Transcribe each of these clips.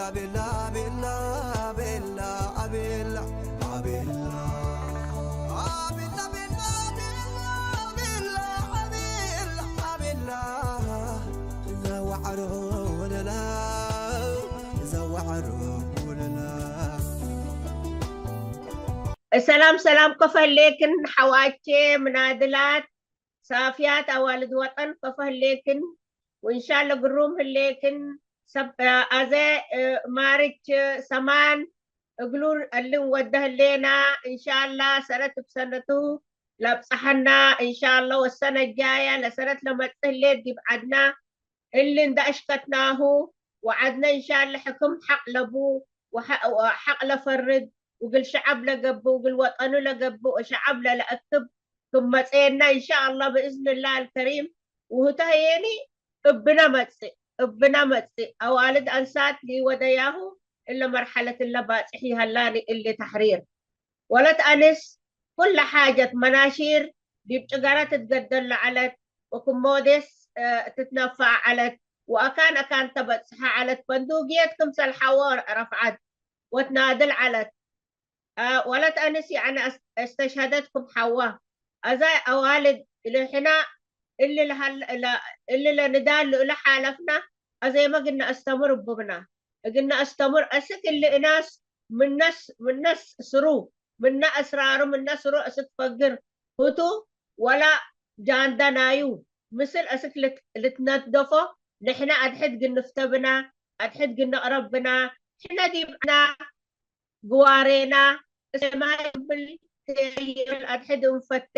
ኣቤላ ኣቤላ ኣቤላ ኣቤላ ኣቤላ ኣቤላ ኣቤላ ኣቤላ ኣቤላ ኣቤላ ኣቤላ እዛ ዋዕሮ ወለላ እዛ ዋዕሮ ወለላ። ሰላም ሰላም ከፈሌክን ሓዋቼ ምናድላት ሳፍያት ኣዋልድ ወጠን ከፈሌክን ወንሻለ ግሩም ህሌክን ሰብ ኣዘ ማርች ሰማን እግሉን እልን ወደ ህሌና እንሻላ ሰረት ብሰነቱ ለብፀሐና እንሻላ ወሰነ ጃያ ለሰረት ለመጽእ ህሌት ዲብ ዓድና እሊ እንዳ እሽከትናሁ ወዓድነ እንሻላ ሕክም ሓቅ ለቡ ወሓ- ወሓቅ ለፈርድ ውግል ሸዓብ ለገብእ ውግል ወጠኑ ለገብእ ወሸዓብ ለለአክብ ክመፀየና እንሻላ ብእዝንላ አልከሪም ውህተ ህየኒ እብነ መፅእ እብነ መፅእ አዋልድ አንሳት ሊወደያሁ እለ መርሐለት እለ ባፅሕ ይሀላኒ እሊ ተሕሪር ወለት አንስ ኩለ ሓጀት መናሺር ዲብ ጭገረ ትትገደል ለዐለት ወክም ሞዴስ ትትነፈዐ ዐለት ወአካን አካን ተበጽሐ ዐለት በንዱግየት ክምሰል ሐወ ረፍዐት ወትናድል ዐለት ወለት አንስ ያዕኒ እስተሽሀደት ክም ሐዋ አዛይ አዋልድ ልሕና እሊ ለንዳል ልእለ ሓለፍና አዜመ ግነ አስተምር እቡብና እግነ አስተምር እስክ እሊ እናስ ምነስ ምነስ ስሩ ምነ እስራሩ ምነ ስሩ እስክ ፈግር ህቱ ወላ ጃንዳ ናዩ ምስል እስክ ልትነደፎ ንሕነ አድሕድ ግንፍተ ብና አድሕድ ግንቅረብ ብና ሕነ ዲብና ግዋሬና እስማይ ብል ተይብል አድሕድ እንፈቴ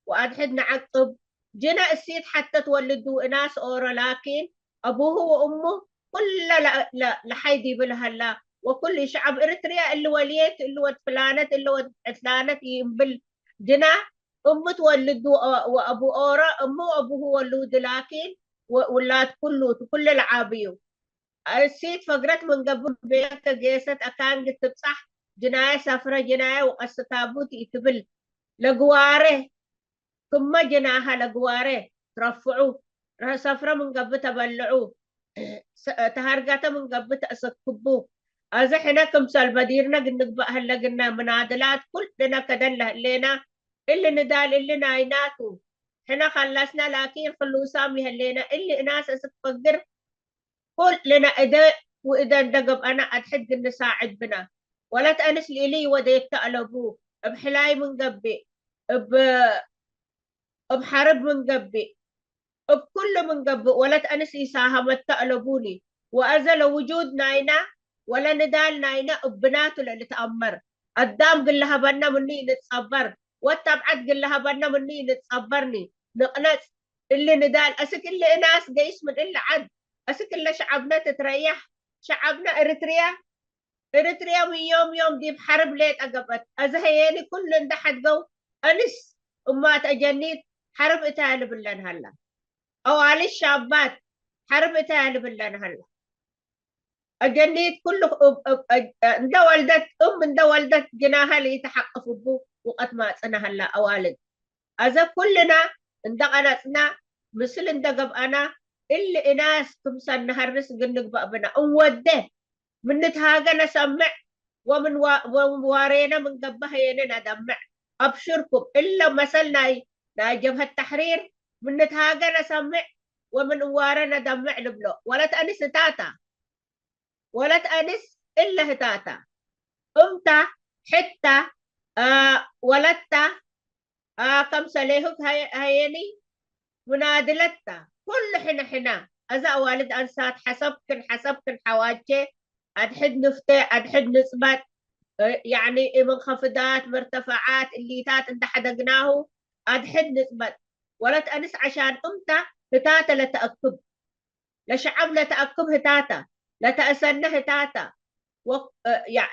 ወአድሕድ ንዓቅብ ጅነ እሲት ሐተ ትወልድ እናስ ኦሮ ላኪን አቡሁ ወእሙ ኩለ ለሐይ ዲብል ሀላ ወኩሉ ሸዐብ እርትርያ እሊ ወልየት እሊ ወድ ፍላነት እሊ ወድ ዕትላነት ይእምብል ጅና እሙ ትወልዱ ወአቡ ኦሮ እሙ ወአቡሁ ወሉድ ላኪን ውላድ ኩሉ ኩሉ ለዓብዩ እሲት ፈግረት ምን ገብእ ቤከ ጌሰት አካንግ ትብጻሕ ጅናየ ሰፍረ ጅናየ ወቀስታቡት ይትብል ለግዋሬ ክመ ጅናሃ ለግዋሬ ትረፍዑ ሰፍረ ምን ገብእ ተበልዑ ተሃርጋተ ምን ገብእ ተእሰክቡ አዚ ሕነ ክምሰል በዲርነ ግንግባእ ህለ ግነ ምናድላት ኩልነ ከደን ለህሌና እሊ ንዳል እሊ ናይናቱ ሕነ ከለስነ ላኪን ክሉሳም ይህሌነ እሊ እናስ እስክ ፈግር ኩልነ እደ ውእደ እንደ ገብአና አድሕድ ግንሳዕድ ብና ወለት አንስ ልእሊ ወደየት ተአለቡ እብ ሕላይ ምን ገብእ እብ እብ ሐርብ ምን ገብእ እብ ኩሉ ምን ገብእ ወለት አንስ ኢሳሃመት ተአለቡኒ ወአዘ ለውጁድ ናይና ወለንዳል ናይና እብናቱ ለልትአመር አዳም ግለሀበነ ምኑ ይንጸበር ወተብዐት ግለሀበነ ምኑ ይንጸበርኒ ንቅነጽ እሊ ንዳል አስክ እሊ እናስ ገይስ ምን እሊ ዐድ አስክ እለ ሸዐብነ ትትረያሕ ሸዐብነ እርትርያ እርትርያ ምን ዮም ዮም ዲብ ሐርብ ሌጠ ገብአት አዘ ሀየኒ ኩሉ እንደ ሐድገው አንስ እማት አጀኒት ሐርብ እታይ ልብለን ሀላ አዋልድ ሻባት ሐርብ እታይ ልብለን ሀላ አጀኒት ኩሉ እንደ ወልደት እም እንደ ወልደት ጅናሃ ለይተሐቅፍ እቡ ውቀት ማጽነ ሀላ አዋልድ አዘ ኩልና እንደ ቀነጽና ምስል እንደ ገብአና እሊ እናስ ክምሰል ነሀርስ እግል ንግባእ ብና እንወዴ ምን ንትሃገ ነሰምዕ ወምን ዋሬነ ምን ገብእ ሀየነ ነደምዕ አብሽርኩም እለ መሰል ናይ ናይ ጀብሀት ተሕሪር ምን ንትሃገ ነሰምዕ ወምን እዋረ ነደምዕ ልብሎ ወለት አንስ እታታ ወለት አንስ እለ ህታታ እምታ ሕታ ወለታ ከምሰሌሁክ ሀየኒ ምናድለታ ኩሉ ሕነ ሕና አዛ አዋልድ አንሳት ሐሰብክን ሐሰብክን ሐዋቼ አድሕድ ንፍቴ አድሕድ ንጽበጥ ያዕኒ መንኸፍዳት መርተፈዓት እሊታት እንደ ሐደግናሁ አድሕድ ንጽበጥ ወለት አንስ ዐሻን እምታ ህታተ ለተአክብ ለሸዐብ ለተአክብ ህታተ ለተአሰነ ህታተ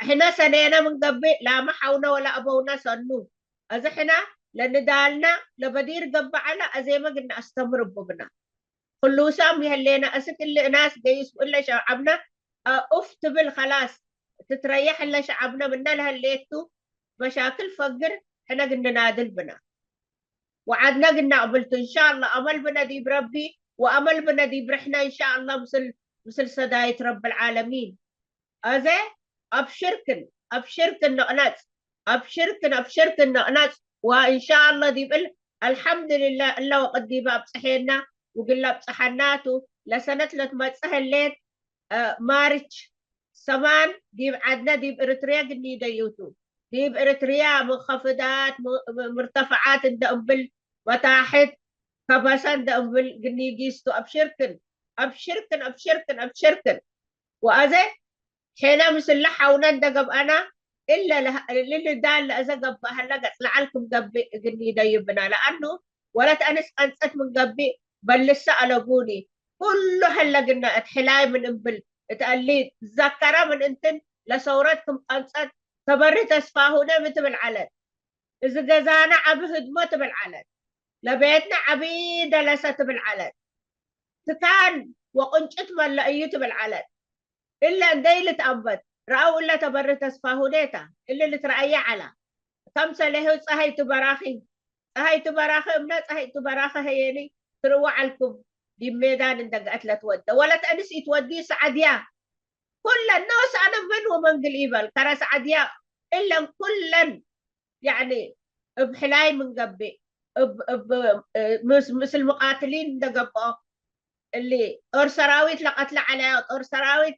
ሕነ ሰኔነ ምን ገብእ ላመ ሐውነ ወለአበውነ ሰኑ አዚ ሕነ ለንዳልነ ለበዲር ገብእ ዐለ አዜመ ግነ አስተምር እቡብነ ክሉሳም ይህሌነ እስክ እሊ እናስ ገይስ እለ ሸዐብነ ኡፍ ትብል ከላስ ትትረየሕ እለ ሸዐብነ ምነ ለህሌቱ መሻክል ፈግር ሕነ ግንናድል ብነ ወዓድነ ግናቅብልቱ እንሻአላ አመል ብነ ዲብ ረቢ ወአመል ብነ ዲብ ርሕነ እንሻአላ ምስል ሰዳይት ረብ ልዓለሚን ኣዘ ኣብ ሽርክን ኣብ ሽርክን ንቕነጽ ኣብ ሽርክን ኣብ ሽርክን ንቕነጽ። ዋ እንሻኣላ ዲብል ኣልሓምዱልላ እላ ወቅዲባ ኣብፀሐና ውግላ ኣብፀሓናቱ ለሰነት ለትመፀ ህሌት ማርች ሰማን ዲብ ዓድነ ዲብ እርትርያ ግኒ ደዩቱ ዲብ እርትርያ ምንኸፍዳት ምርተፈዓት እንደ እምብል መታሕት ከበሰ እንደ እምብል ግኒ ጊስቱ ኣብ ሽርክን ኣብ ሽርክን ኣብ ሽርክን ኣብ ሽርክን ወኣዘ ሄና ምስላ ሓውና እንደገብኣና እለ ልልዳለ እዘ ገብእ ሀለ ገጽ ለዓል ክምገብእ እግኒ ይደይብና ለኣኑ ወለት ኣንስ ቀንጸት ምንገብእ በልሰ ኣለጉኒ ኩሉ ሀለግና እት ሕላይ ምን እምብል እት ኣሊ ዘከረ ምን እንትን ለሰውረት ክም ቀንጸት ተበሪ ተስፋሁነ ምትብል ዓለት እዚ ገዛና ዓቢ ህድሞ ትብል ዓለት ለቤትና ዓቢ ደለሰ ትብል ዓለት ትካን ወቅንጭት መለ እዩ ትብል ዓለት እለ እንደይ ልትኣንበት ረኣው እለ ተበርህ ተስፋ ሁኔታ እሊ ልትረኣየ ዓላ ከም ሰሌሁ ፀሀይ ትበራኺ ፀሀይ ትበራኺ እምነ ፀሀይ ትበራኺ ሀየኒ ትርዋ ዓልኩም ዲብ ሜዳን እንደገአት ለትወደ ወለት እንስ ይትወዲ ሰዓድያ ኩለን ነወስ ኣነ መን ወመንግል ይበል ከረ ሰዓድያ እለን ኩለን ያዕኒ እብ ሕላይ ምንገብእ እብ እብ ምስ ምስል ምቃትሊን እንደገብኦ እሊ ጦር ሰራዊት ለቀትለ ዓለያ ጦር ሰራዊት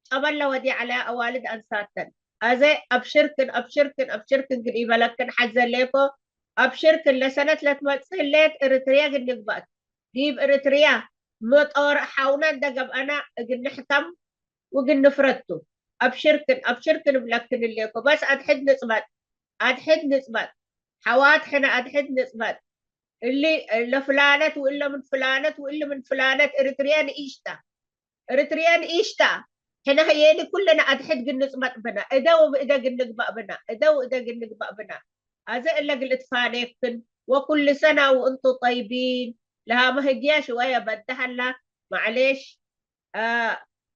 ጸበል ለወዲ ዓለያ ኣዋልድ ኣንሳተን ኣዘ ኣብ ሽርክን ኣብ ሽርክን ኣብ ሽርክን ግን ይበለክን ሓዘሌኮ ኣብ ሽርክን ለሰነት ለትመጽእ ህሌት እርትርያ ግን ንግባእ ዲብ እርትርያ መጦር ሓውና እንደገብአና እግን ንሕከም ውግን ንፍረቱ ኣብ ሽርክን ኣብ ሽርክን እብለክን እሌኮ በስ ኣድሕድ ንጽበጥ ኣድሕድ ንጽበጥ ሓዋት ሕነ ኣድሕድ ንጽበጥ እሊ ለፍላነት ውእለ ምን ፍላነት ውእሊ ምን ፍላነት እርትርያ ንኢሽታ እርትርያ ንኢሽታ ሕነ ህየኒ ኩልና ኣድሕድ ግን ንጽበጥ ብና እደው ብእደ ግን ንግባእ ብና እደው እደ ግን ንግባእ ብና ኣዘ እለ ግል እትፋኔክን ወኩል ሰና ወእንቱ ጠይቢን ለሃመ ህግያ ሽወየ በደሃላ ማዕሌሽ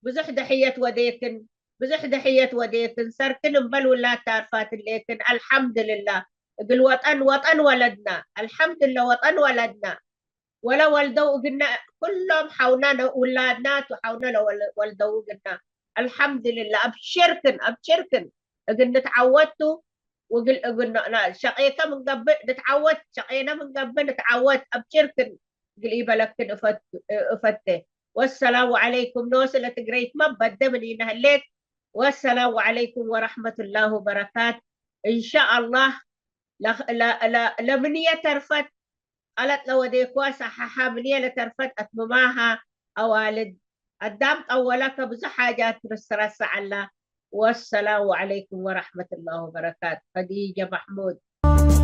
ብዙሕ ደሕየት ወዴክን ብዙሕ ደሕየት ወዴክን ሰርክን እምበል ውላድ ታርፋት ሌክን ኣልሓምድልላ እግል ወጠን ወጠን ወለድና ኣልሓምድላ ወጠን ወለድና ወለ ወልደው እግና ኩሎም ሓውና ውላድና ቱ ሓውና ወልደው እግና ኣልሓምድልላ ኣብ ሽርክን ኣብ ሽርክን እግን ንትዓወቱ ውግል እግን ሸቄከ ምንገብእ ንትዓወት ሸቄነ ምንገብእ ንትዓወት ኣብ ሽርክን ግል ይበለክን እፈቴ ወሰላሙ ዓለይኩም ነወ ስለ ትግረይትማ በደ ምን ይነህሌት ወሰላሙ ዓለይኩም ወረሕመቱላህ ወበረካት እንሻ ኣላህ ለምንየ ተርፈት ቀለጥ ለወዴኳ ሰሓሓ ምንየ ለተርፈት ኣትምማሃ ኣዋልድ ኣዳም ጠወለከ ብዙ ሓጃት ርስትረሰዓላ ወሰላሙ ዓለይኩም ወረሕመቱላህ ወበረካት ከዲጀ ማሕሙድ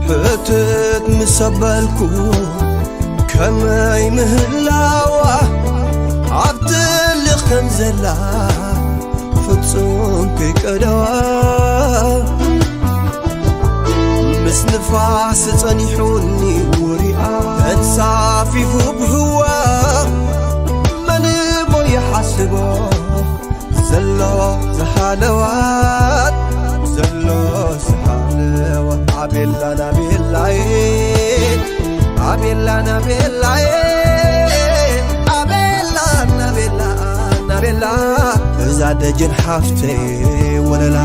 ሕትት ምስ ኣበልኩ ከመይ ምህላዋ ኣብ ትልኽ ከም ዘላ ፍጹም ከይቀደዋ ምስ ንፋስ ጸኒሑኒ ውሪኣ ተንሳፊፉ ብህዋ መን እሞ ይሓስቦ ዘሎ ዝሃለዋት ዘሎ ዝሃለዋት ኣቤላ ናቤላዬ ኣቤላ ናቤላዬ ኣቤላ ናቤላ ናቤላ እዛ ደጅን ሓፍተይ ወለላ